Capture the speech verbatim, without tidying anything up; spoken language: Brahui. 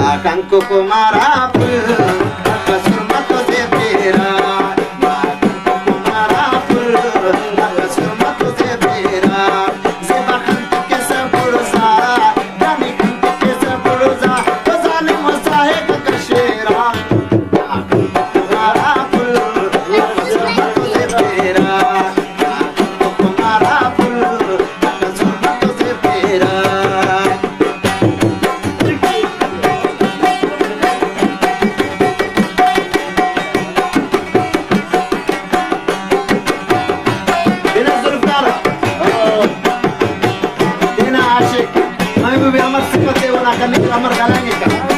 آ کنکو کمارا پل، دغه سرمتو سے پیرا۔ آ کنکو کمارا پل، دغه سرمتو سے پیرا۔ زیبا خن تکسہ بڑزا، دامی خن تکسہ بڑزا، تو ظالم و ساہے تک شیرا۔ آ کنکو کمارا پل، دغه سرمتو سے پیرا۔ آ کنکو کمارا پل، دغه سرمتو سے پیرا۔ تینا زرفدار، تینا عاشق محبوب امر صفت ءِ، اونا کننگ امر خلانگک۔